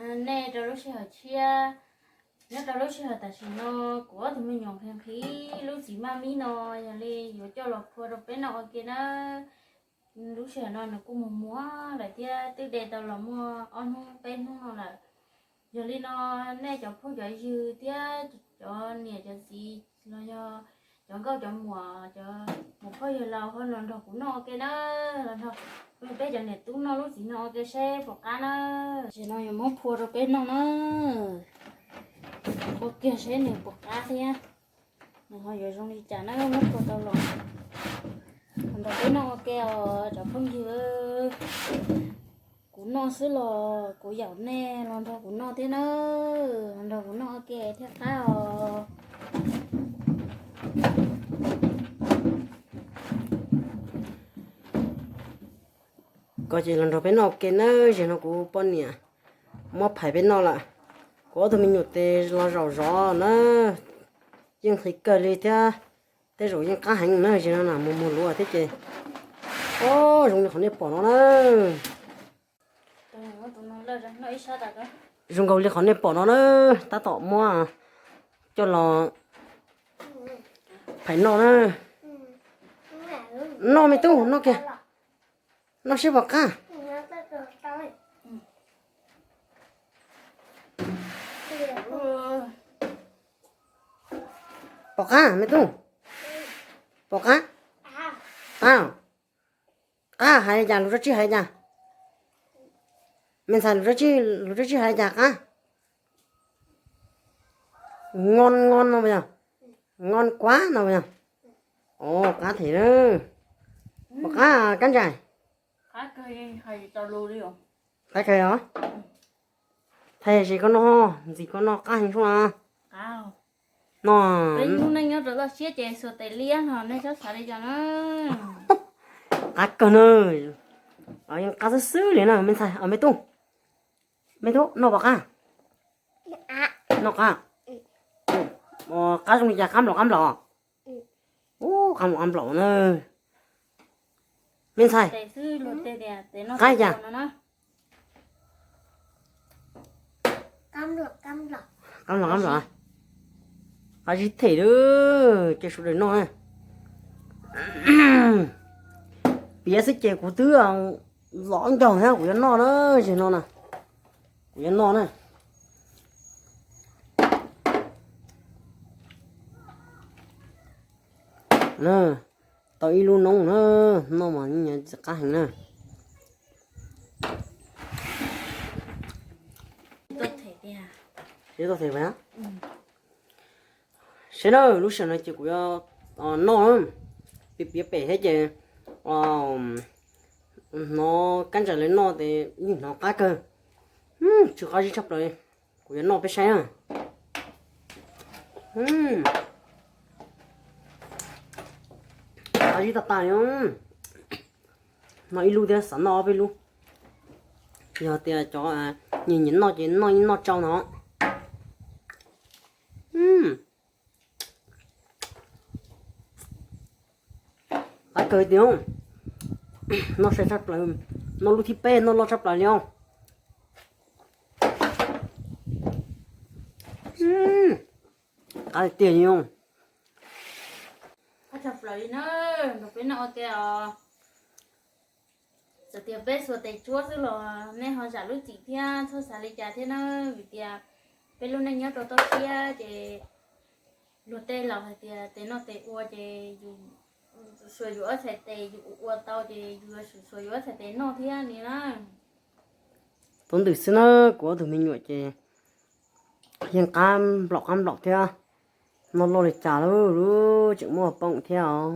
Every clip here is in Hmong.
Nej rau lub sij hawm tshiab, nyob rau lub sij hawm tam sim no kuv ob tug me nyuam nqhis nqhis lub txiv maj mib no, yog li yuav coj los phua rau peb noj ua ke nawb. Lub sij hawm no nws kuj mus muag lawm thiab, twb de tau los muaj ob hnub peb hnub no lawm. Yog li no nej cov phooj cov ywg thiab cov niam cov txiv los yog cov nkauj cov muam, cov muam phauj yawg laus ho los nrog kuv noj ua ke na, los nrog peb cov niam tub noj lub txiv no ua ke seb puas qab na. Tam sim no yuav muab phua rau peb noj na, ua kiag seb nws puas qab thiab nws ho yuav zoo li cas na, muab phua tau los nrog peb noj ua ke os cov phooj ywg. Kuv noj xwb los kuv yaum nej los nrog kuv noj thiab na, los nrog kuv noj ua ke thiaj qab os. Koj ces los nrog peb noj ua ke nawb, zaum no kuv poj niam muab phais peb noj lawm. Kuv ob tug me nyuam tes los zaum zov na, yeej nqhis kawg li thiab, tej zaum yeej qab heev na, zaum no na mus muag luav thiab ces, o, zoo li qhov nej pom no na. Zoo nkaus li qhov nej pom no na, tab tom muab coj los phais noj na. Noj me tub, noj kiag, noj seb puas qab. Pom qab me tub? Pom qab? Qab. Qab hais li cas, lus dab tsi hais li cas? Me ntxhais, lus dab tsi, lus dab tsi hais li cas qab? Ngon, ngon no puas yog? Ngon quá no puas yog? O, qab thiab na. Pom qab kab ntsais? Qab kawg os. Thaij tsis koj noj, ntxim koj noj, qab heev sub na. No, hnub neej nyob rau toj siab ces xuas tes liab no nej txhob xav li cas na. Qab kawg na. Yeej qab xwb xwb li na me ntxhais, me tub. Me tub, noj pom qab? Noj qab. Qab zoo li cas, qab nplaum qab nplaum? Ub, qab nplaum qab nplaum na. Me ntxhais, qab li cas? Qab nplaum qab nplaum. Qab zib them lawm, ces sawv daws noj na. Piav xwb ces kuv twb los ncaug thiab, kuv yuav noj na, zaum no na, kuv yuav noj na. Tau ib lub noob na, noj mas yeej qab heev na. Seb na, lub sij hawm no ces kuv yuav noj, piav piav pem thiab ces hnov kab ntsais lawv noj ces yeej hnov qab kawg, tsw qab zib tshaj plaws li. Kuv yuav noj peb saib na. Qab zib tag tag li. Noj ib lub thiab xav noj ob peb lub. Yog tias cov nyiam nyiam noj ces noj ib noj tsau no. Qab kawg tiag, noj sai tshaj plaws, noj lub thib peb noj loj tshaj plaws li os. Qab tiag li os. Qab tshaj plaws li na, nrog peb noj ua ke os. Txawm tias peb xuas tes tsuab xwb los nej ho zam lub txim thiab txhob xav li cas thiab na, vim tias peb lub neej nyob rau toj siab ces luag tej laus hais tias tes noj tes ua ces yus xuas yus ob txhais tes, yus ua tau ces yus yuav tsum xuas yus ob txhais tes noj thiab ni na. Tub ntws xwb na, kuv ob tug me nyuam ces yeej qab nplaum qab nplaum thiab, noj loj li cas lub lub tseem muaj poob thiab os.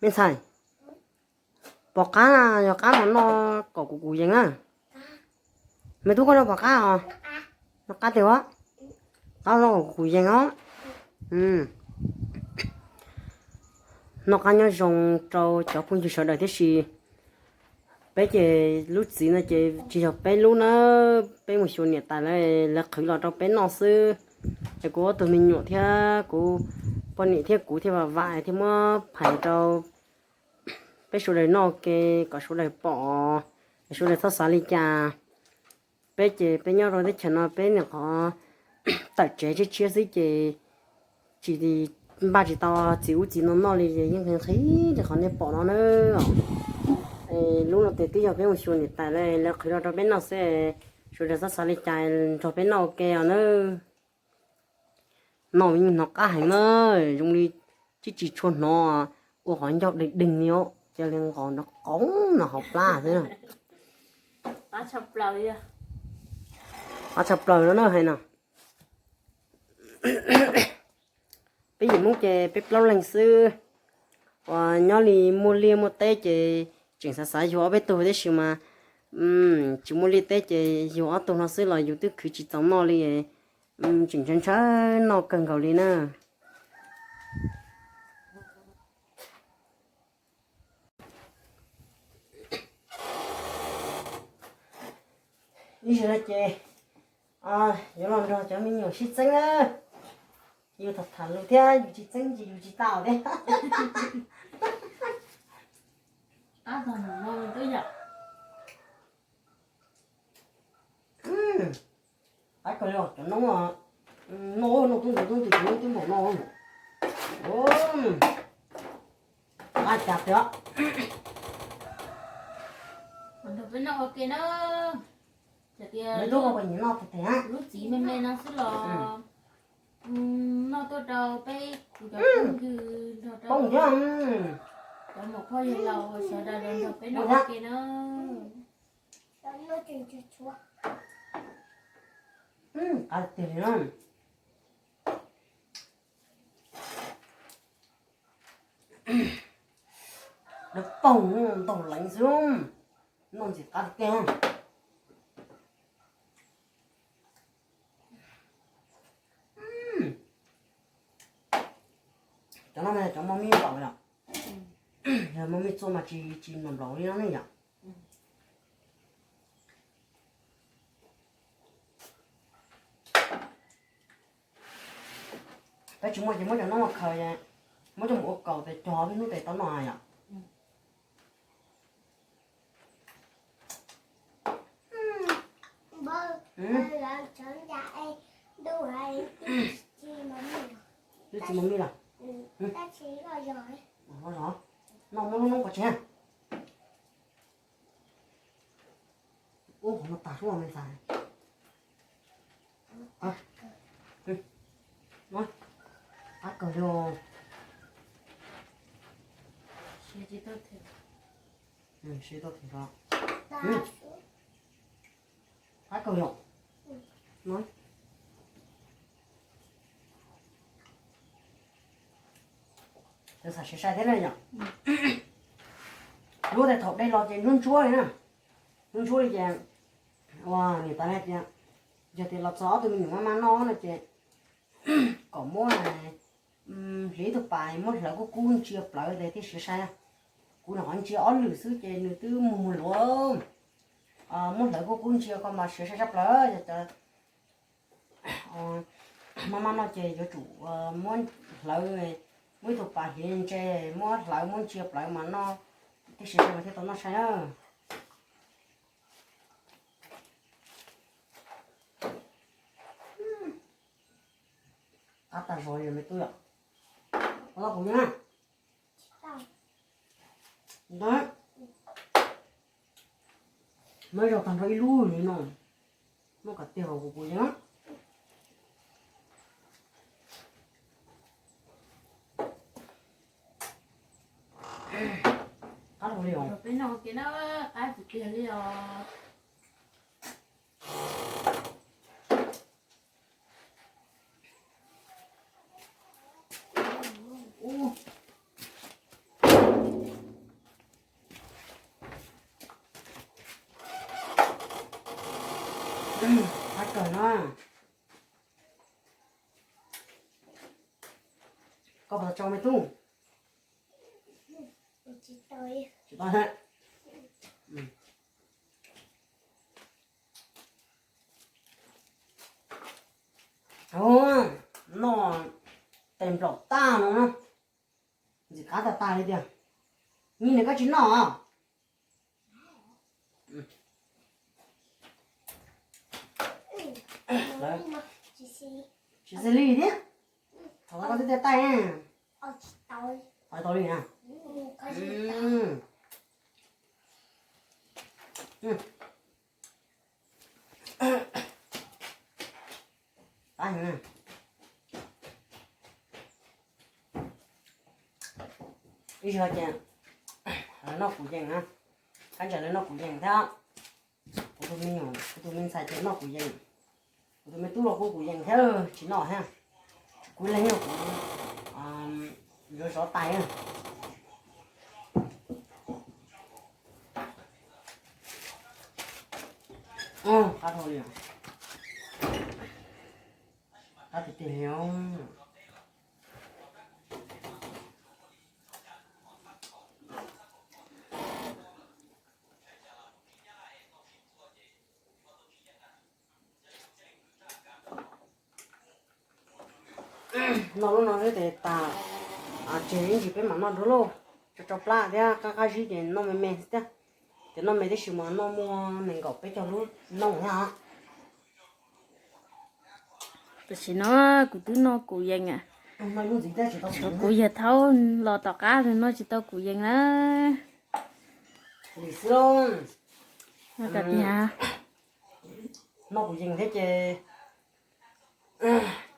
Me ntxhais, pom qab, yog qab mas noj kom kuv kuv yees na. Me tub, koj noj pom qab os? Noj qab tiag os. Qab noj kom kuv kuv yees os. Noj qab nyob zoo rau cov phooj ywg sawv daws thiab si. Peb ces lub txiv no ces tsis yog peb lub na, peb mus xyuas niam tais lawv, lawv qhwv los rau peb noj xwb. Es kuv ob tug me nyuam thiab kuv poj niam thiab kuv thiaj vam vam thiaj muab phais rau peb sawv daws noj ke kom sawv daws pom, sawv daws txhob xav li cas. Peb ces peb nyob rau teb chaws no peb nyuam qhuav tawm tsev tshiab tshiab xwb ces tsis, npaj tsis tau txiv ub txiv no noj li ces yeej nqhis nqhis li qhov nej pom no na. Lub no ces twb yog peb mus xyuas niam tais lawv qhwv los rau peb noj xwb, sawv daws txhob xav li cas, nrog peb noj ua ke os nawb. Noj hnov qab heev na, zoo li tsis tshua hnov ua qhov ncauj deeg deeg li os, cia li nqos nrov qoov no hauv plab xwb. Qab tshaj plaws no na hais no. Peb yim Hmoob ces peb plaub leeg xwb, uas nyob li muaj liaj muaj teb ces tseem xav xav yug ob peb tug tab sis mas tsis muaj liaj teb ces yug ob tug no xwb los yus twb khwv tsis txaus noj li, tseem ntshaw ntshaw noj kawg nkaus li na. Ib zaug no ces yuav los nrog cov me nyuam sib txeeb na. Yus tham tham lus thiab yus tsis txeeb ces yus tsis tau thiab. Qab kawg li cov noob, noj noj tub ntawd tub ntawd twb twb npaum no. Qab cas tiag. Nrog peb noj ua ke na. Hais tias lub txiv me me no xwb los noj tuaj rau peb kuv cov phooj ywg nrog rau cov muam phauj yawg laus sawv daws los nrog peb noj ua ke na. Qab tiag li na. Lawv paug ntaug leev xwb, noj ntxim qab tiag. Cov no mas cov mos mis nplaum yom? Yog mos mis txua mas tsis, tsis nplaum nplaum li no ne yom? Peb tsis muaj ces muab cov no mus khaws, muab coj mus ua kaus tes cog peb hnub tes tau noj yom. Twb tsis muaj mij lawm. Noj muab lub noob qos tseg. Ub, qhov no tag suab me ntxhais. Qab kawg li. Qab kawg yom. Xav siv sai thiab na yom. Lub tes thaum de los ces ntsuab ntsuab li na. Ntsuab ntsuab li ces ua niam tais hais tias yog tias los txog ob tug me nyuam maj maj noj no ces kom muab hliv ib tug pas muab hlawv kub kub ntsia plawv tes thiaj siav sai. Kuv nyuam qhuav ntsia ob lwm xwb ces nws twb mus mus luav. Muab hlawv kub kub ntsia koj mas siav sai tshaj plaws. Yog cov maj maj noj ces yuav tsum muab hlawv, muab ib tug pas hliv ntse, muab hlawv muab ntsia plawv mas noj thiaj siav sai mas thiaj tau noj sai na. Qab tag zog li me tub yom. Qab kuv na. Muab zog tag nrho ib lub li no. Muab kom tiag kuv kuv yeej. Qab li os. Peb noj ua ke na, qab tiag tiag li os. Qab kawg na. Koj puas tau tsau me tub? Tsis tau. Noj tes nplaum tag no na. Ntxim qab tag tag li tiag. Nyiaj nws koj tsis noj. Tsis xws li thiab. Thaum koj twb tiaj taij, thov tau li na. Ib zaug ces lawv noj kuv yees na, qab ntsa lawv noj kuv yees thiab. Kuv tus me nyuam, kuv tus me ntxhais ces noj kuv yees, kuv tus me tub los kuj kuv yees thiab, tsis noj thiab. Kuv leeg kuv yuav zov tais. Qab dhau li, qab tiag tiag li. Noj lub no xwb ces tas, tseg ib ntsis peb mam noj dua lauj. Tso tso plab thiab qab qab zib ces noj me me xwb thiab. Ces noj me tib si mas noj muaj nees nkaum peb caug lub nooj thiab os. Tam sim no kuv twb noj kuv yees, kuv yawg thaub los tom qab no tsis tau kuv yees na. Li xwb, noj kuv yees thiab ces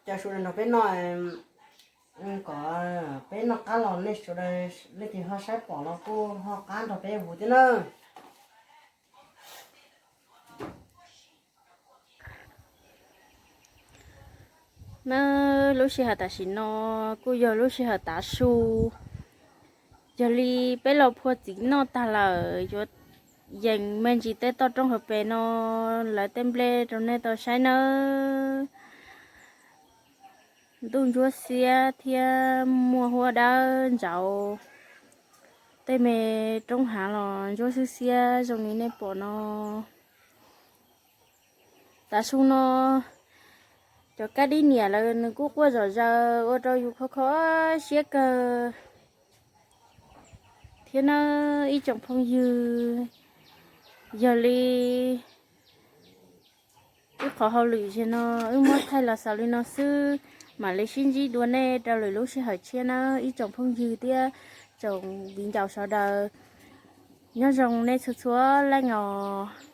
cia sawv daws nrog peb noj, kom peb noj qab los nej sawv daws leej twg ho saib pom los kuj ho qab nrog peb hu thiab na. Na, lub sij hawm tam sim no kuj yog lub sij hawm tav su, yog li peb los phua txiv noj tag lawm yuav yees me ntsis tej toj roob hauv pes no lawv tej nplej rau nej tau saib nawb. Ntuj ntsuab xiab thiab muaj huab dawb ntsauv, tej me roob hav los ntsuab xiab xiab zoo li nej pom no. Tav su no cov kab dib niam lawv nws kuj quaj zom zaws ua rau yus kho kho siab kawg thiab na ib tsoom phooj ywg. Yog li ib qhov hauj lwm zaum no wb muab thaij los xaus li no xwb, mam li sib ntsib dua nej rau lwm lub sij hawm tshiab na ib tsoom phooj ywg thiab tsoom viv ncaus sawv daws. Nyob zoo nej txhua txhua leej os.